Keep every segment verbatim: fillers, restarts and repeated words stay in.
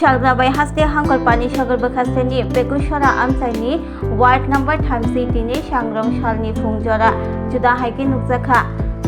Salgrabai haste Hangkol Panisagar bwkhasteni Bekusora amchaini ward number thamsi tini sangrong salni phung jora juda hai khe nukjakha.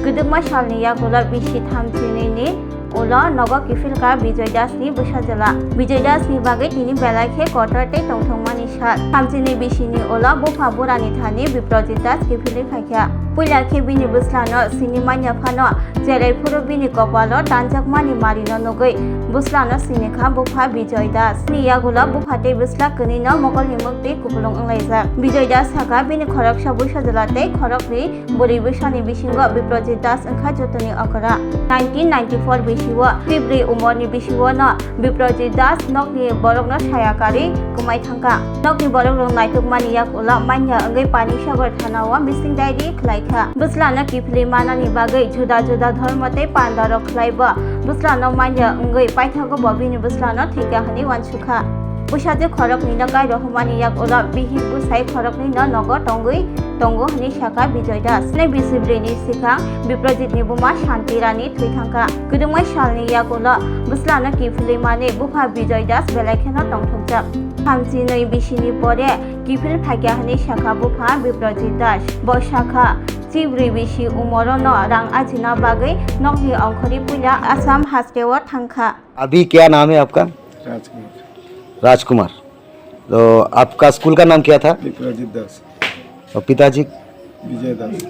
Kwdwkma salni yagulo bisi thamchinini ulo nogo kiphilkha Bijoy Dasni bwsajwla. Bijoy Dasni bagwi tini belai khe kotor tei tongthokmani sal. Thamchini bisini ulo bupha burani thani Biprojit Das kiphilwi phaikha. Puila khe bini bwslano sini manya phano, cherai phuru bini kopalo tanjakmani marino nugwi bwslano sinikha bupha Bijoy Das. Ni yagulo bupha tei bwsla kwnwino mokolni mwktwi kupulung wnglaijak. Bijoy Das sakha bini khoroksa bwsajwla tei khoroknwi bwrwi bwsani bisingo Biprojit Das wngkha jotoni okra. Nineteen ninety-four bisio, tibri umorni bisiono Biprojit Das nokni borokno saya karwi kwmai thangkha. Nokni borokrok naitukmani yagulo manya wngwi Panisagar thanao missing diary khlaikha. Bwslano kiphilwi manani bagwi juda juda dhormo tei pandarok khlaibo bwslano manya wngwi paithago bo bini bwslano thwikha hwnwi uansukha. Bwsajwk khoroknwino kai rohormani yagulo bihik bwsai khoroknwino nogo tongwi tongo hwnwi sakha Bijoy Das. Nai bisi brwini swkang Biprojitni buma Shanti Rani thwi thangkha. Kwdwkma salni yagulo bwslano kiphilwi manwi bupha Bijoy Das belai kheno tongthokjak. Thamchinwi bisini pore kiphil phaikha hwnwi sakha bupha Biprojit Das. Bo sakha, chibrwi bisi umorono rang ajina bagwi nokni ongkhorwi puila Assam hasteo thangkha. अभी क्या नाम है आपका? राजकुमार। राजकुमार। तो आपका स्कूल का नाम क्या था? विप्राजित दास। और पिताजी? विजय दास।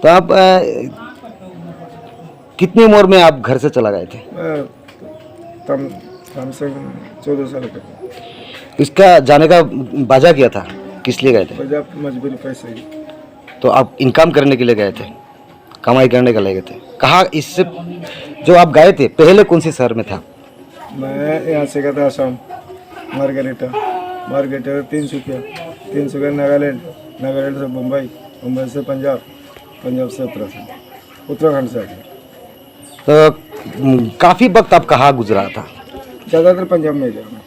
तो आप, अ, कितनी उम्र में आप घर से चला गए थे? मैं कम, कम से कम चौदह साल का था। इसका जाने का वजह क्या था? किस लिए गए थे? वजह आपकी मजबूरी, पैसे की। तो आप इनकम करने के लिए गए थे? कमाई करने के लिए गए थे। कहाँ इससे, जो आप गए थे, पहले कौन से शहर में था? मैं यहाँ से गया था आसाम, मार्गेरिटा, मार्गेरिटा से तिनसुकिया, तिनसुकिया नागालैंड, नागालैंड से बम्बई, बम्बई से पंजाब, पंजाब से उत्तराखंड, उत्तराखंड से आगे। तो, हम्म, काफ़ी वक्त आप कहाँ गुजरा था? ज़्यादातर पंजाब में गया मैं।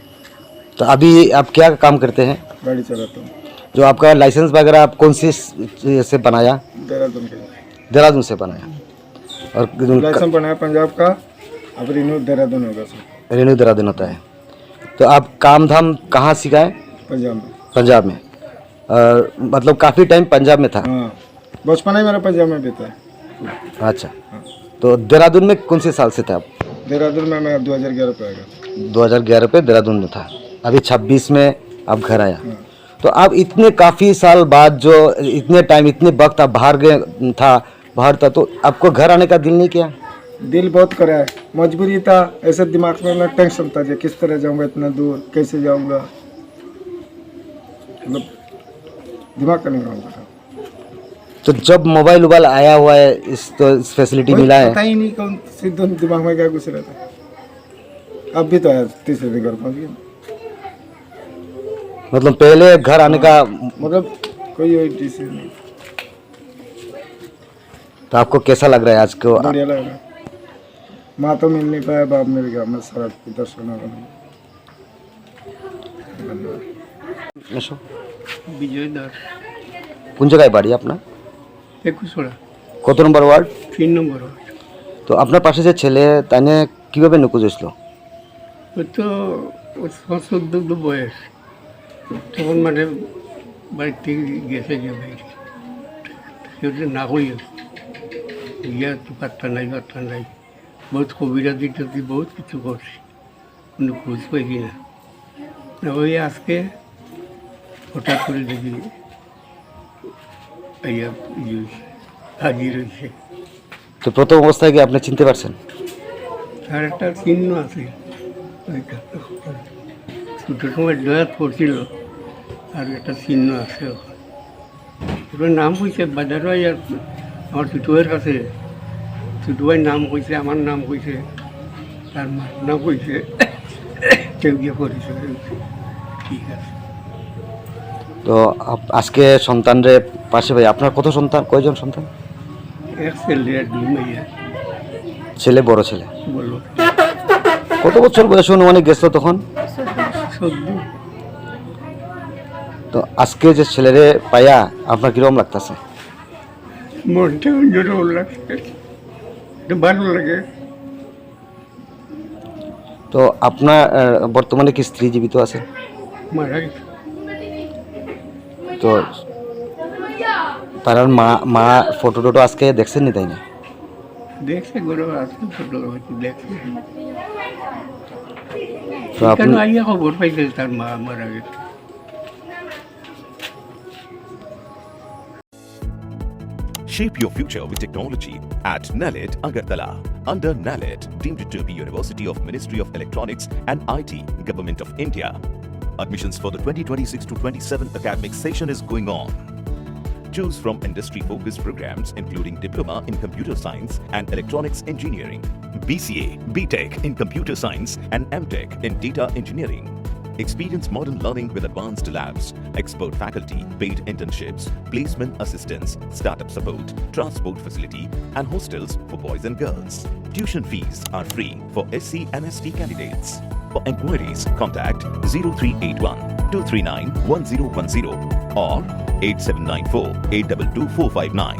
तो अभी आप क्या काम करते हैं? गाड़ी चलाता हूँ। जो आपका लाइसेंस वगैरह आप कौन सी स-, से बनाया? देहरादून के। देहरादून से बनाया। और लाइसेंस बनाया पंजाब का, अब रिन्यू देहरादून होगा सर। रिन्यू देहरादून होता है। तो आप काम धाम कहाँ सीखा है? पंजाब में। पंजाब में। और मतलब काफ़ी टाइम पंजाब में था? हाँ, बचपना ही मेरा पंजाब में बीता है। अच्छा। हाँ। तो देहरादून में कौन से साल से थे आप? देहरादून में मैं दो हज़ार ग्यारह पे आ गया। दो हज़ार ग्यारह पे देहरादून में था, अभी छब्बीस में आप घर आया। हाँ। तो आप इतने काफ़ी साल बाद जो इतने टाइम, इतने वक्त आप बाहर गए था, बाहर था, तो आपको घर आने का दिल नहीं किया? दिल बहुत करे है, मजबूरी था, ऐसे दिमाग में ना टेंशन था जो किस तरह जाऊंगा इतना दूर, कैसे जाऊंगा, मतलब दिमाग का नहीं काम था। तो जब मोबाइल वोबाइल आया हुआ है, इस तो इस फैसिलिटी वही मिला है। पता ही नहीं कौन सी दो दिमाग में क्या घुस रहा था। अब भी तो आया, तीसरे दिन घर पहुंच गया। मतलब पहले घर आने का मतलब कोई वही डिसीजन नहीं। तो आपको कैसा लग रहा है आज को? बढ़िया लग रहा है। माँ तो मिल नहीं पाया, बाप मिल गया, मैं सारा दर्शन हो गया। এসো। বিজয় দাস। কোন জায়গায় বাড়ি আপনার? একুশপাড়া। কত নম্বর ওয়ার্ড? তিন নম্বর ওয়ার্ড। তো আপনার পাশে যে ছেলে, তাই নিয়ে কিভাবে নিখোঁজ হয়েছিল? ওই তো ওর ছ চোদ্দ তো বয়স, তখন মানে বাড়ির থেকে গেছে গিয়ে বাইরে, কেউ তো না করিও, গিয়া তো পাত্তা নাই, পাত্তা নাই, বহুত কবিরাজি টাজি বহুত কিছু করছি। কোনো খোঁজ পাইছি না। না, ওই আজকে হঠাৎ করে দেখি এই এক ইয়ে হাজির হয়েছে। তো প্রথম অবস্থায় কি আপনি চিনতে পারছেন? তার একটা চিহ্ন আছে, ওই ছোটো সময় ডয়াত পড়ছিল, আর একটা চিহ্ন আছে ওখানে। ওটার নাম কইছে বাজারো আইয়া আমার ছোটো ভাইয়ের কাছে, ছোটো ভাইয়ের নাম কইছে, আমার নাম কইছে, তার মার নাম কইছে, কেউ গিয়ে পরিচয় হইছে। ঠিক আছে। তো আপ-, আজকে সন্তানরে পাশে পাই, আপনার কত সন্তান, কয়জন সন্তান? এক ছেলে আর দুই মেয়ে। ছেলে, বড় ছেলে। বললো। কত বছর বয়স অনুমানিক গেছিল তখন? চোদ্দ। তো আজকে যে ছেলেরে পাইয়া আপনার কিরকম লাগতাছে? মনটা অন্যরকম লাগছে, একটু ভালো লাগে। তো আপনার, আহ, বর্তমানে কি স্ত্রী জীবিত আছেন? মারা গেছে। তো তার মা, মা ফটো টটো আজকে দেখছেন নি, তাই না? দেখছে, ঘরে আছে, ফটো হয়তো দেখছে। তো আপনি এখানে আইয়া খবর পাইছে তার মা মারা গেছে। Shape your future with technology at NALET Agartala. Under NALET, deemed to be University of Ministry of Electronics and I T, Government of India. Admissions for the twenty twenty-six to twenty-seven academic session is going on. Choose from industry-focused programs including Diploma in Computer Science and Electronics Engineering, B C A, B Tech in Computer Science and M Tech in Data Engineering. Experience modern learning with advanced labs, expert faculty, paid internships, placement assistance, startup support, transport facility, and hostels for boys and girls. Tuition fees are free for S C and S T candidates. For inquiries, contact zero three eight one two three nine one zero one zero or eight seven nine four eight two two four five nine.